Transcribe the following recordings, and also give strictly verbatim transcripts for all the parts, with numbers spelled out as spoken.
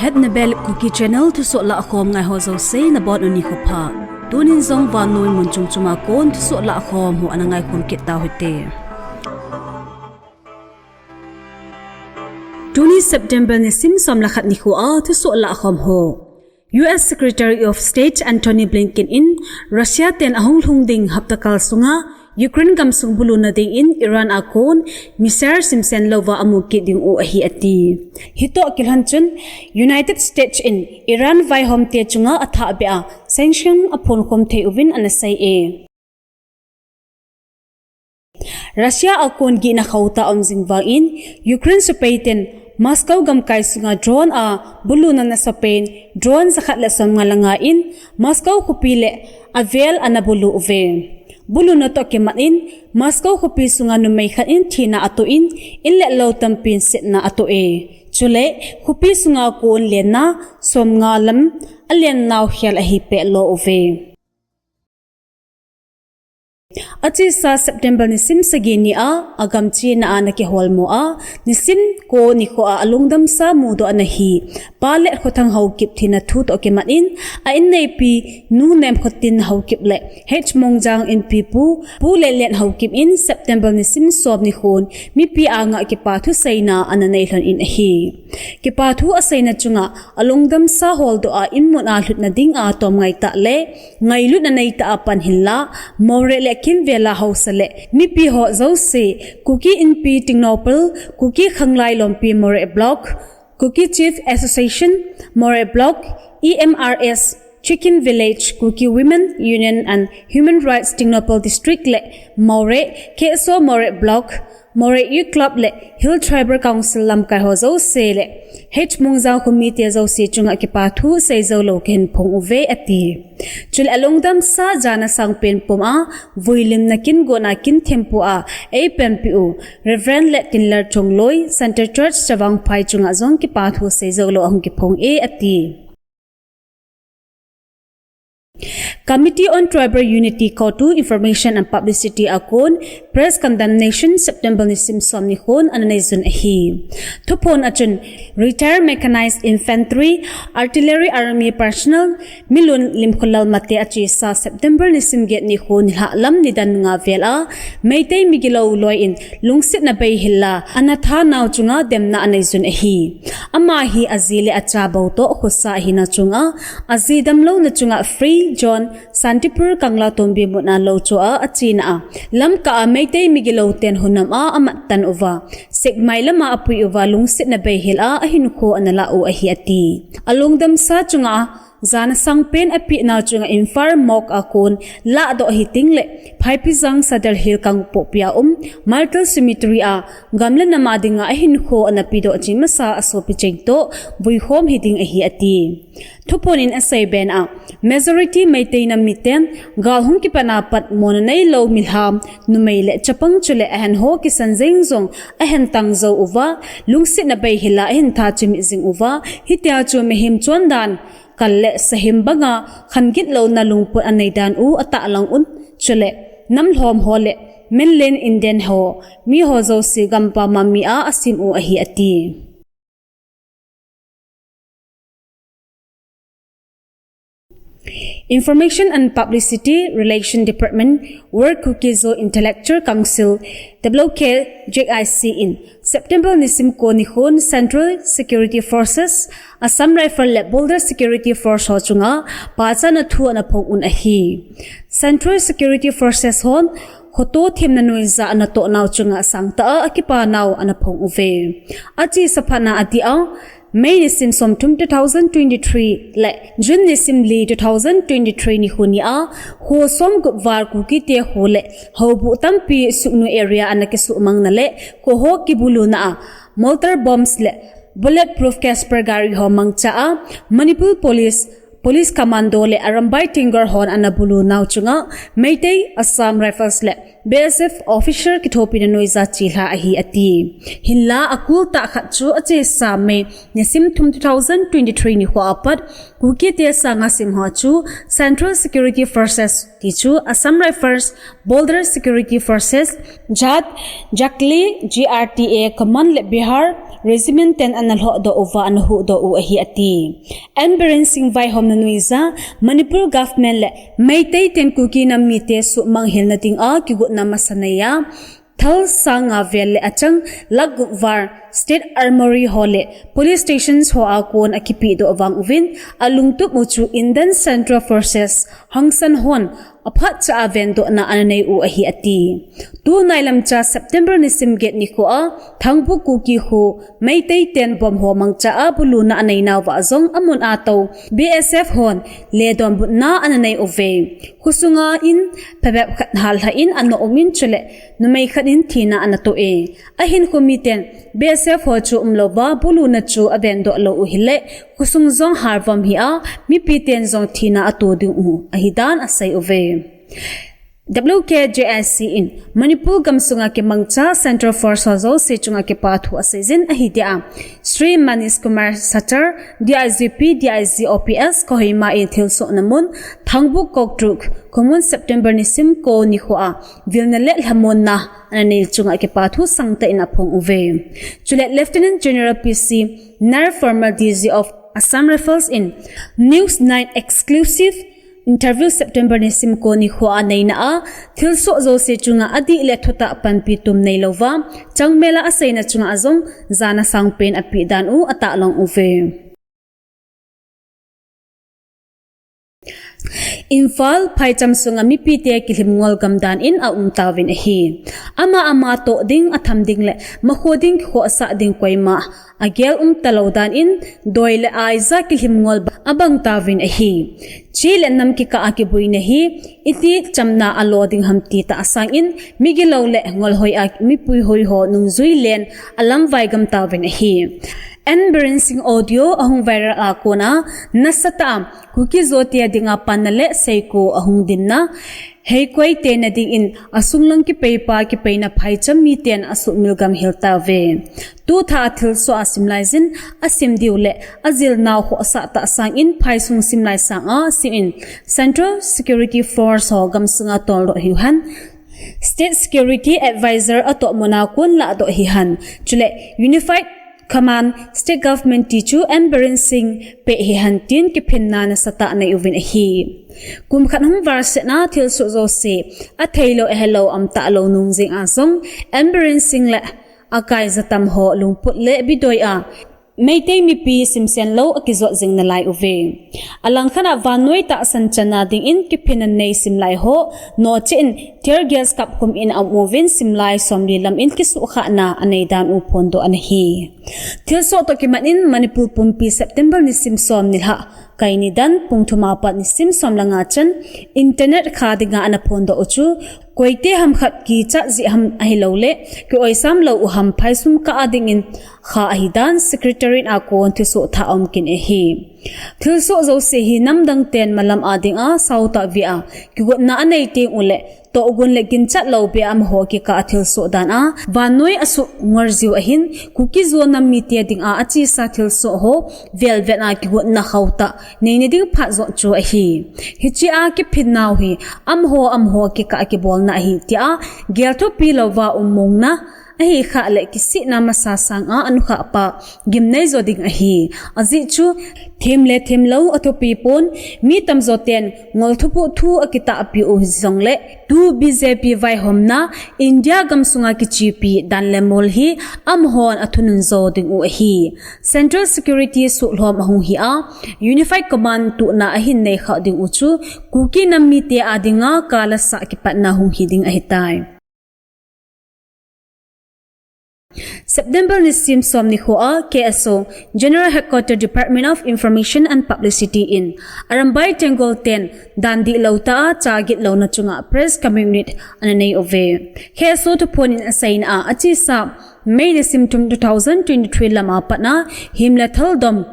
At Nebel Kuki Channel thusoh lahkhom ngai ho jouse nabonun nikho pha. Tunin jong vannoi mun chom chom a kon thusoh lahkhom ho ana ngaikhom kit tau hite. Tuni September nisim som le khat nikho a thusoh lahkhom ho. U S Secretary of State Antony Blinken in Russia ten ahung lhung ding hapta kal sunga Ukraine gamsung buluna dingin Iran a kon missile simsen louva amu kit diu ahi ati. Hitoh kilhon chun United States in Iran vaihom te chunga athah beh a sanction aphonkhom thei uvin ana sei e. Russia a kon gihna khauh tah a um jing vangin Ukraine sepai ten Moscow gamkai sunga drone a buluna nasa pen drone jakhat le som nga le nga in Moscow khopi le avel ana bulu uve. Buluna toh kimat in Moscow khopi sunga numei khat in thina atoh in, in le lou tampin setna atoh e. Chule khopi sunga kon lenna som nga lam alen nau khel ahi peh lou uve. Achesa September nisim sagi ni a agam china a ana kiholmo a, nisim ko nikho a alungdamsa mudoh ana hi pa le khothang Haokip thina thu toh kimat in a inneipi Nu Nemkhotin Haokip le H Mongjang inpipu Pu Letlet Haokip in September nisim som nikhon mipi anga kipa thu seina ana nei lhon in ahi. Kipa thu aseina chunga alungdamsa holdoh a inmun a lhutna dinga tomngai tah le ngailutna neitah a pan hinla, Moreh le kimvel a haosa le mipi ho jouse, Kuki Inpi Tengnoupal, Kuki Khanglai Lompi Moreh Block, Kuki Chief Association, Moreh Block, E M R S, Chicken Village, Kuki Women Union and Human Rights Tengnoupal District le Moreh, K S O Moreh Block, Moreh Youth Club le Hill Tribal Council lamkai ho jouse le H Mongjang khomite jouse chunga kipa thu seijou lou kahin phong uve ati. Chule alungdamsa jana sangpen pum a vuilimna kin gona kin thempu a eipanpi u Reverend Lettinler Chongloi, Center Church Chavangphai chunga jong kipa thu seijou lou ahung kiphong e ati. Committee on Tribal Unity, CoTU Information and Publicity a kon press condemnation September nisim som nikhon ana neijun ahi. Thuphon a chun Retired Mechanized Infantry, Artillery Army Personnel, Milun Limkholal Mate achesa September nisim get nikho nilhah lam nidan nga vel a Meitei migilou loi in lungsetna beihel a ana thanau chunga demna aneijun ahi. Ama hi aji le acha bou toh khosa ahina chunga aji damlouna chunga Free Zone Santipur Kangla Tombi muna lou chu a achena a Lamka a Meitei migilou ten hunam a amattan uva, Sekmai lama apui uva lungsetna beihel a ahinkho ana lah u ahi ati. Alungdamsa chunga jana sangpen apeh nau chunga Imphal morgue a kon lahdoh hiting le Phaipijang Sadar Hill Kangpokpi a um Martyr Cemetery a gam le nam a dinga ahinkho ana pedoh cheh masa asopi cheng toh vuikhom hiding ahi ati. Thuphon in aseiben a, majority Meitei nam miten gal hung kipat a pat mona neilou milham, numei le chapang chule ahenho kisan jeng jong ahen tang jou uva, lungsetna beihel a ahin tha chimit jing uva, hitia chu mihem chondan kal le sahem banga khan gitlouna lungput anei dan u atahlang un, chule nam lhom ho le mainland Indian ho miho jouse gampam a mi a asem u ahi ati. Information and Publicity Relation Department, World Kuki-Zo Intellectual Council, W K Z I C in September nisim ko nikhon Central Security Forces, Assam Rifle le Border Security Force ho chunga pachatna thu ana phong un ahi. Central Security Forces hon khoto themna noija ana toh nau chunga sangtah a akipa nau ana phong uve. Achesa phat na adeh a, May nisim somthum two thousand twenty-three le June nisim li two thousand twenty-three nikho ni a, kho somgup val Kukite kho le houbung tampi Sugnu area ana kisuhmang na le kho ho kibuluna a, mortar bombs le bulletproof Casper gari ho mangcha a, Manipur Police, Police Commando le Arambai Tenggol hon ana bulu nau chunga Meitei, Assam Rifles le B S F officer kithopina noija chelha ahi ati. Hinla akul tah khat chu achesa May nisim thum two thousand twenty-three nikho a pat Kukite sanga sem ho chu Central Security Forces ti chu Assam Rifles, Border Security Forces, Jat, Jakli, G R T A Command le Bihar Regiment ten ana lhohdoh uva ana huhdoh u ahi ati. N Biren Singh vaihomna noiya Manipur government le Meitei ten Kuki nam mite suhmang hilna dinga kigotna masa neiya thal sang nga vel le achang lakh gup val State Armoury ho le police stations ho a kon akipehdoh vang uvin, alungtup u chu Indian Central Forces hangsan hon aphatcha a vendohna ana nei u ahi ati. Tunailamcha September nisim get nikho a Thangbuk Kuki kho Meitei ten bomb ho mangcha a buluna anei nauva jong amun a tou B S F hon ledonbutna ana nei uve. Khosunga in phabep khat halha in ana um in chule numei khat in thina ana toh e. Ahinkho miten B S F ho chu umlouva buluna chu avendoh lou u hile khosung jong halvom hia mipiten jong thina ato ding u ahidan asei uve. W K J I C in Manipur gamsunga kimangcha Central Force ho jouse chunga kipathu aseijin ahidia Shri Manish Kumar Satar, D I G P, D I G O P S Kohima in thilsohna mun Thangbuk Koktruk khomun September nisim ko nikho a vilna le lhamonna ana nei chunga kipathu sangtah in aphong uve. Chule Lieutenant General P C Nair, former D G of Assam Rifles in News nine exclusive interview September nisim ko nikho a neina a thilsoh jouse chunga adih le thutah panpi tum neilouva changmela aseina chunga jong jana sangpen apeh dan u atahlong uve. Imphal phaicham sunga mipite kilhim ngol gamdan in aum tauvin ahi. Ama ama toh ding, atham ding le makho ding kikhohsah ding koima agel umtalou dan in doi le aija kilhim ngol abang tauvin ahi. Chi le nam kikah a kibuina hi iti chamna alo ding ham ti tahsang in migilou le ngolhoi a mipuihoi ho nungjui len alamvai gam tauvin ahi. N Biren Singh audio ahung viral a kona nasatah a Kuki Zo te dinga panna le seiko ahung dinna heikoi tena dingin asunglang kipeipa kipeina phaicham miten asuhmil gam hel tauve. Tutha a thilsoh a simlaijin asim diu le ajilnau khohsah tahsang in phaisung simlai sanga sim in Central Security Force ho gamsunga toldoh hiuhen, State Security Advisor atohmuna kon lahdoh hihen, chule Unified Command State Government ti chu N Biren Singh peh hihen tin kiphinna nasatah nei uvin ahi. Kum khat hung valsetna thilsoh jouse atheilou ahelou umtahlou nung jeng a jong N Biren Singh le akaija tam ho lungput le bidoi a Meitei mipi simsen lou akijot jing nalai uve. Alangkhat a vannoi tahsan channa dingin kiphinna nei simlai ho nocheh in tear gas kapkhum in aum uvin simlai somli lam in kisuhkhahna anei dan u phondoh anahi. Thilsoh toh kimat in Manipur pumpi September nisim som nilhah kai nidan pung thum apat nisim som le nga chan internet kha dinga ana phondoh u chu koite ham khat kichat jeh ham ahiloule ki-oisam lou u ham phaisum kah a dingin kha ahidan Secretariat a kon thilsoh thah aum kit in ahi. Thilsoh jouse hi namdang ten malam a dinga saotah vea kigotna anei teng ule tohgon le ginchat lou beh a amaho kikah a thilsoh dan a vannoi asuh ngol jiu ahin Kuki Zo nam mite dinga achesa thilsoh ho velvet a kigotna khaotah neina ding phat jot chu ahi. Hichea kiphinnau hi amaho amaho kikah a kibolna ahi tia gel thupi louva ummongna ahikhah le kisihna masa sanga anukhah pa gimnei jo ding ahi. Ajeh chu them le themlou athupi pon, mi tamjo ten ngol thupoh thu akitahpi u hijongle tu B J P vaihomna India gamsunga kichepi dan le mol hi amahon athunun jo ding u ahi. Central Security suhlhom ahung hia Unified Command tuhna ahin neikhah ding u chu Kuki nam mite a dinga kalasah kipatna hung hi ding ahitai. September nisim som nikho a K S O General Headquarter Department of Information and Publicity in Arambai Tenggol ten dan dihlou tah a cha gitlouna chunga press communique ana nei uve. K S O thuphon in aseina a achesa May nisim thum two thousand twenty-three lam a pat a hem le thal dom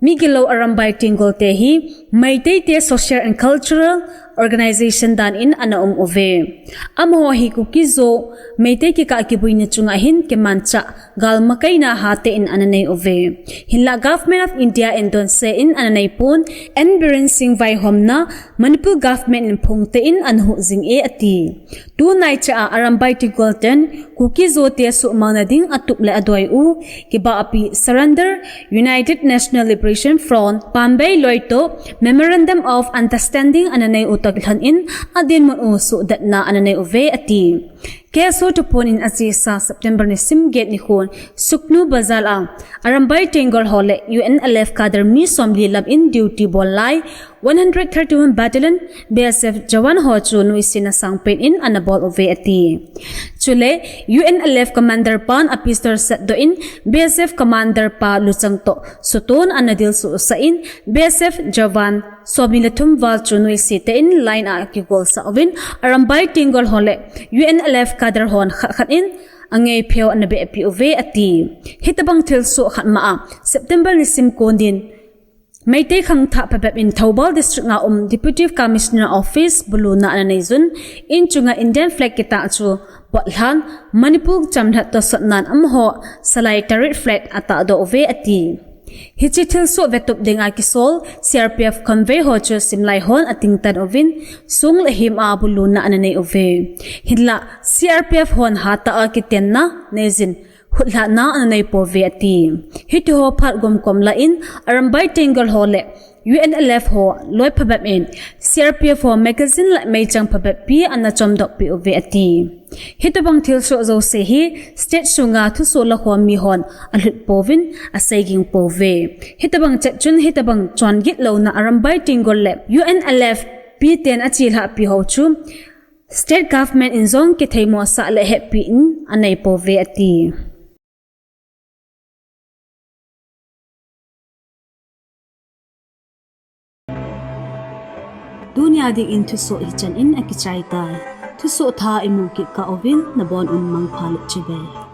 migilou Arambai Tenggol te hi Meitei te social and cultural organization dan in ana um uve. Amaho hi Kuki-Zo Meitei kikah kiboina chunga hin kimanchah galmakaina hatah in ana nei uve. Hinlah Government of India in donse in ana nei pon, N Biren Singh vaihomna Manipur Government in phongtah in ana huh jing e ati. Tunaicha a Arambai Tenggol ten Kuki-Zo te suhmang nading atup le adoi u, kibahpi surrender, United National Liberation Front, Pambei loi toh Memorandum of Understanding ana nei u toh kilhon in adinmun u suhdetna ana nei uve ati. K S O thuphon in achesa September nisim get nikhon Sugnu Bazar a Arambai Tenggol ho le U N L F cadre mi somli lam in duty bol lai one hundred thirty-one Battalion B S F jawan ho chu nuisatna sangpen in ana bol uve ati. Chule U N L F commander pan a pistol satdoh in B S F commander pa luchang toh suton ana dilsuhsah in B S F jawan somli le thum val chu nuisatah in line a kigolsah uvin Arambai Tenggol ho le U N L F cadre hon khat khat in angaipheu ana behpi uve ati. Hitobang thilsoh khat ma a September nisim kon din Meitei khangthah phabep in Thoubal District a um Deputy Commissioner Office buluna ana nei jun, in chunga Indian flag kitah chu botlhan, Manipur chamlhat toh sotnan amaho Salai Tarit flag atahdoh uve ati. Hiche thilsoh vetup dinga kisol C R P F convoy ho chu simlai hon atingtan uvin, song le him a buluna ana nei uve. Hinlah C R P F hon hatah a kitenna neijin, hutlhahna ana nei pouve ati. Hitiho phat gomkom lah in Arambai Tenggol ho le U N L F ho loi phabep in C R P F ho magazine le meichang phabep pi ana chomdohpi uve ati. Hitobang thilsoh jouse hi state sunga thusoh lakhom mihon alhut pouvin aseiging pouve. Hitobang chet chun hitobang chongilouna Arambai Tenggol le U N L F pi ten achelhahpi ho chu State Government in jong kitheimosah le hehpih in anei pouve ati. Tunia dingin thusoh hichan in akichaitai. Thusoh thah imu kit kah uvin nabon un mangpha le chibai.